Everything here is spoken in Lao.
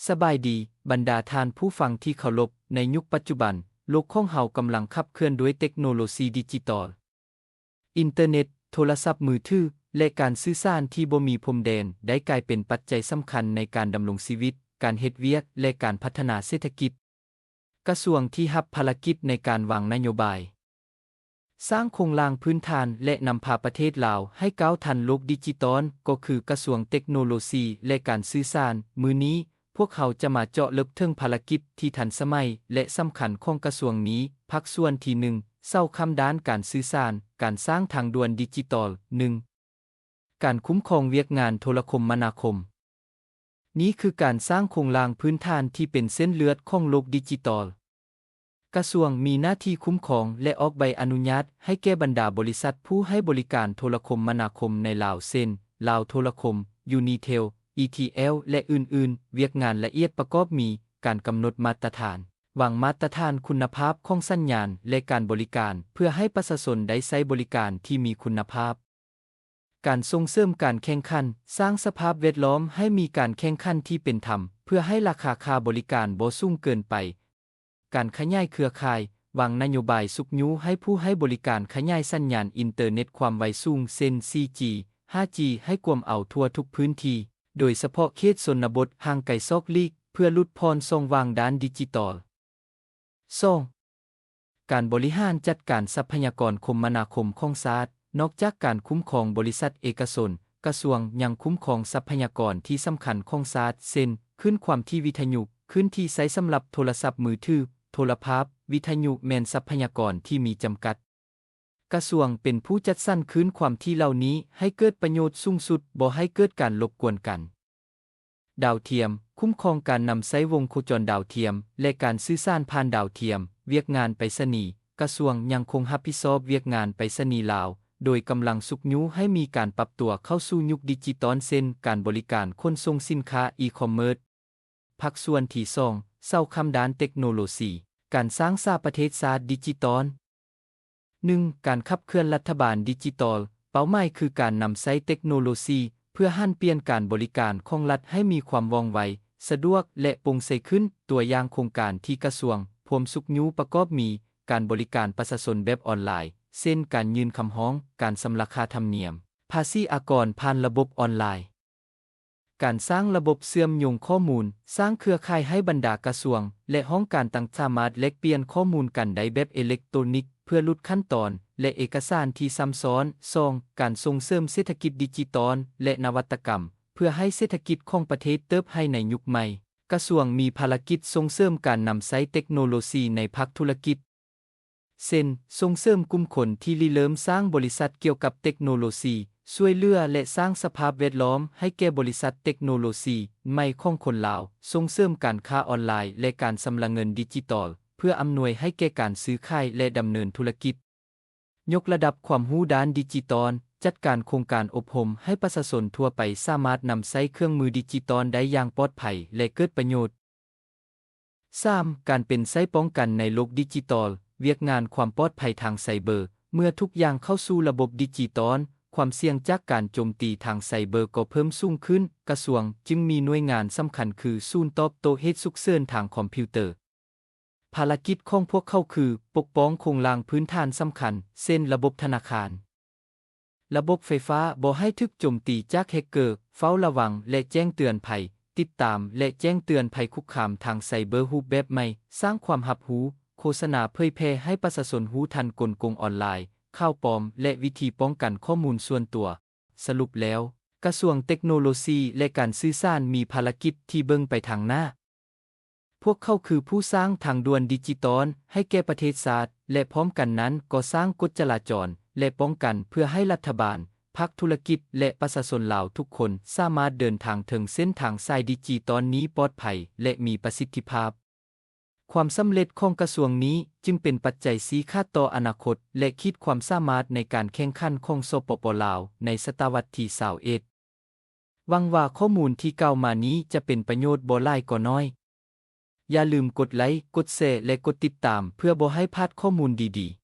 ສະບາຍດີ, ບັນດາທ່ານຜູ້ຟັງທີ່ເຄົາລົບ, ໃນຍຸກປັດຈຸບັນ, ໂລກຂອງເຮົາກຳລັງຂັບເຄື່ອນດ້ວຍເຕັກໂນໂລຊີດິຈິຕອນ. ອິນເຕີເນັດ, ໂທລະສັບມືຖື ແລະ ການສື່ສານທີ່ບໍ່ມີພົມແດນ ໄດ້ກາຍເປັນປັດໄຈສຳຄັນໃນການດຳລົງຊີວິດ, ການເຮັດວຽກ ແລະ ການພັດທະນາເສດຖະກິດ. ກະຊວງທີ່ຮັບພາລະກິດໃນການວາງນະໂຍບາຍ, ສ້າງໂຄງລ່າງພື້ນຖານ ແລະ ນຳພາປະເທດລາວໃຫ້ກ້າວທັນໂລກດິຈິຕອນ ກໍຄືກະຊວງເຕັກໂນໂລຊີ ແລະ ການສື່ສານ. ມື້ນີ້, ພວກເຮົາຈະມາເຈາະເລິກເຖິງພາລະກິດທີ່ທັນສະໄໝ ແລະ ສຳຄັນຂອງກະຊວງນີ້. ພາກສ່ວນທີໜຶ່ງ, ເສົາຄ້ຳດ້ານການສື່ສານ, ການສ້າງທາງດ່ວນດິຈິຕອນ. ໜຶ່ງ, ການຄຸ້ມຄອງວຽກງານໂທລະຄົມມະນາຄົມ. ນີ້ຄືການສ້າງໂຄງລ່າງພື້ນຖານທີ່ເປັນເສັ້ນເລືອດຂອງໂລກດິຈິຕອນ. ກະຊວງມີໜ້າທີ່ຄຸ້ມຄອງ ແລະ ອອກໃບອະນຸຍາດໃຫ້ແກ່ບັນດາບໍລິສັດຜູ້ໃຫ້ບໍລິການໂທລະຄົມມະນາຄົມໃນລາວ ເຊັ່ນ ລາວໂທລະຄົມ, ຢູນີເທລ, ອີທີແອລ ແລະ ອື່ນໆ. ວຽກງານລະອຽດປະກອບມີ ການກຳນົດມາດຕະຖານ, ວາງມາດຕະຖານຄຸນນະພາບຂອງສັນຍານ ແລະ ການບໍລິການ ເພື່ອໃຫ້ປະຊາຊົນໄດ້ໃຊ້ບໍລິການທີ່ມີຄຸນນະພາບ. ການສົ່ງເສີມການແຂ່ງຂັນ, ສ້າງສະພາບແວດລ້ອມໃຫ້ມີການແຂ່ງຂັນທີ່ເປັນທຳ ເພື່ອໃຫ້ລາຄາຄ່າບໍລິການບໍ່ສູງເກີນໄປ. ການຂະຫຍາຍເຄືອຂ່າຍ, ວາງນະໂຍບາຍຊຸກຍູ້ໃຫ້ຜູ້ໃຫ້ບໍລິການຂະຫຍາຍສັນຍານອິນເຕີເນັດຄວາມໄວສູງ ເຊັ່ນ ສີ່ຈີ ຫ້າຈີ ໃຫ້ກວມເອົາທົ່ວທຸກພື້ນທີ່, ໂດຍສະເພາະເຂດຊົນນະບົດຫ່າງໄກສອກຫຼີກ ເພື່ອຫຼຸດຜ່ອນຊ່ອງວ່າງດ້ານດິຈິຕອນ. ສອງ, ການບໍລິຫານຈັດການຊັບພະຍາກອນຄົມມະນາຄົມຂອງຊາດ. ນອກຈາກການຄຸ້ມຄອງບໍລິສັດເອກະຊົນ, ກະຊວງຍັງຄຸ້ມຄອງຊັບພະຍາກອນທີ່ສຳຄັນຂອງຊາດ ເຊັ່ນ ຄື້ນຄວາມຖີ່ວິທະຍຸ, ຄື້ນທີ່ໃຊ້ສຳລັບໂທລະສັບມືຖື, ໂທລະພາບ, ວິທະຍຸແມ່ນຊັບພະຍາກອນທີ່ມີຈຳກັດ. ກະຊວງເປັນຜູ້ຈັດສັນຄື້ນຄວາມຖີ່ເຫຼົ່ານີ້ໃຫ້ເກີດປະໂຫຍດສູງສຸດ, ບໍ່ໃຫ້ເກີດການລົບກວນກັນ. ດາວທຽມ, ຄຸ້ມຄອງການນຳໃຊ້ວົງໂຄຈອນດາວທຽມ ແລະ ການສື່ສານຜ່ານດາວທຽມ. ວຽກງານໄປສະນີ, ກະຊວງຍັງຄົງຮັບຜິດຊອບວຽກງານໄປສະນີລາວ, ໂດຍກຳລັງຊຸກຍູ້ໃຫ້ມີການປັບຕົວເຂົ້າສູ່ຍຸກດິຈິຕອນ ເຊັ່ນ ການບໍລິການຂົນສົ່ງສິນຄ້າ, ອີຄອມເມີດ. ພາກສ່ວນທີສອງ, ເສົາຄ້ຳດ້ານເຕັກໂນໂລຊີ, ການສ້າງສາປະເທດຊາດດິຈິຕອນ. ໜຶ່ງ, ການຂັບເຄື່ອນລັດຖະບານດິຈິຕອນ. ເປົ້າໝາຍຄືການນຳໃຊ້ເຕັກໂນໂລຊີເພື່ອຫັນປ່ຽນການບໍລິການຂອງລັດໃຫ້ມີຄວາມວ່ອງໄວ, ສະດວກ ແລະ ໂປ່ງໃສຂຶ້ນ. ຕົວຢ່າງໂຄງການທີ່ກະຊວງພວມຊຸກຍູ້ປະກອບມີ ການບໍລິການປະຊາຊົນແບບອອນລາຍ, ເຊັ່ນ ການຍື່ນຄຳຮ້ອງ, ການຊຳລະຄ່າທຳນຽມ, ພາສີອາກອນຜ່ານລະບົບອອນລາຍ. ການສ້າງລະບົບເຊື່ອມໂຍງຂໍ້ມູນ, ສ້າງເຄືອຂ່າຍໃຫ້ບັນດາກະຊວງ ແລະ ຫ້ອງການຕ່າງສາມາດແລກປ່ຽນຂໍ້ມູນກັນໄດ້ແບບເອເລັກໂຕຣນິກ ເພື່ອຫຼຸດຂັ້ນຕອນ ແລະ ເອກະສານທີ່ຊ້ຳຊ້ອນ. ສອງ, ການສົ່ງເສີມເສດຖະກິດດິຈິຕອນ ແລະ ນະວັດຕະກຳ, ເພື່ອໃຫ້ເສດຖະກິດຂອງປະເທດເຕີບໃຫຍ່ໃນຍຸກໃໝ່, ກະຊວງມີພາລະກິດສົ່ງເສີມການນຳໃຊ້ເຕັກໂນໂລຊີໃນພາກທຸລະກິດ. ເຊັ່ນ, ສົ່ງເສີມກຸ່ມຄົນທີ່ລິເລີ່ມສ້າງບໍລິສັດກ່ຽວກັບເຕັກໂນໂລຊີ, ຊ່ວຍເຫຼືອ ແລະ ສ້າງສະພາບແວດລ້ອມໃຫ້ແກ່ບໍລິສັດເຕັກໂນໂລຊີໃໝ່ຂອງຄົນລາວ, ສົ່ງເສີມການຄ້າອອນລາຍ ແລະ ການຊຳລະເງິນດິຈິຕອນ ເພື່ອອຳນວຍໃຫ້ແກ່ການຊື້ຂາຍ ແລະ ດຳເນີນທຸລະກິດ, ຍົກລະດັບຄວາມຮູ້ດ້ານດິຈິຕອນ, ຈັດການໂຄງການອົບຮົມໃຫ້ປະຊາຊົນທົ່ວໄປສາມາດນຳໃຊ້ເຄື່ອງມືດິຈິຕອນໄດ້ຢ່າງປອດໄພ ແລະ ເກີດປະໂຫຍດ. ສາມ, ການເປັນໄສ້ປ້ອງກັນໃນໂລກດິຈິຕອນ, ວຽກງານຄວາມປອດໄພທາງໄຊເບີ. ເມື່ອທຸກຢ່າງເຂົ້າສູ່ລະບົບດິຈິຕອນ, ຄວາມສ່ຽງຈາກການໂຈມຕີທາງໄຊເບີກໍເພີ່ມສູງຂຶ້ນ. ກະຊວງຈຶ່ງມີໜ່ວຍງານສຳຄັນຄືສູນຕອບໂຕ້ເຫດສຸກເສີນທາງຄອມພິວເຕີ. ພາລະກິດຂອງພວກເຂົາຄືປົກປ້ອງໂຄງລ່າງພື້ນຖານສຳຄັນ, ເຊັ່ນ ລະບົບທະນາຄານ, ລະບົບໄຟຟ້າ ບໍ່ໃຫ້ຖືກໂຈມຕີຈາກແຮັກເກີ, ເຝົ້າລະວັງ ແລະ ແຈ້ງເຕືອນໄພ, ຕິດຕາມ ແລະ ແຈ້ງເຕືອນໄພຄຸກຄາມທາງໄຊເບີຮູບແບບໃໝ່, ສ້າງຄວາມຮັບຮູ້, ໂຄສະນາເຜີຍແຜ່ໃຫ້ປະຊາຊົນຮູ້ທັນກົນໂກງອອນລາຍ, ຂ່າວປອມ ແລະ ວິທີປ້ອງກັນຂໍ້ມູນສ່ວນຕົວ. ສະຫຼຸບແລ້ວ, ກະຊວງເຕັກໂນໂລຊີ ແລະ ການສື່ສານມີພາລະກິດທີ່ເບິ່ງໄປທາງໜ້າ. ພວກເຂົາຄືຜູ້ສ້າງທາງດ່ວນດິຈິຕອນໃຫ້ແກ່ປະເທດຊາດ ແລະ ພ້ອມກັນນັ້ນກໍສ້າງກົດຈະລາຈອນ ແລະ ປ້ອງກັນເພື່ອໃຫ້ລັດຖະບານ, ພາກທຸລະກິດ ແລະ ປະຊາຊົນລາວທຸກຄົນສາມາດເດີນທາງເທິງເສັ້ນທາງສາຍດິຈິຕອນນີ້ປອດໄພ ແລະ ມີປະສິດທິພາບ. ຄວາມສຳເລັດຂອງກະຊວງນີ້ຈຶ່ງເປັນປັດໄຈຊີ້ຂາດຕໍ່ອະນາຄົດ ແລະ ຂີດຄວາມສາມາດໃນການແຂ່ງຂັນຂອງ ສປປ ລາວ ໃນສະຕະວັດທີຊາວເອັດ. ຫວັງວ່າຂໍ້ມູນທີ່ກ່າວມານີ້ຈະເປັນປະໂຫຍດບໍ່ຫຼາຍກໍໜ້ອຍ. ຢ່າລືມກົດໄລ, ກົດແຊ ແລະ ກົດຕິດຕາມ ເພື່ອບໍ່ໃຫ້ພາດຂໍ້ມູນດີໆ.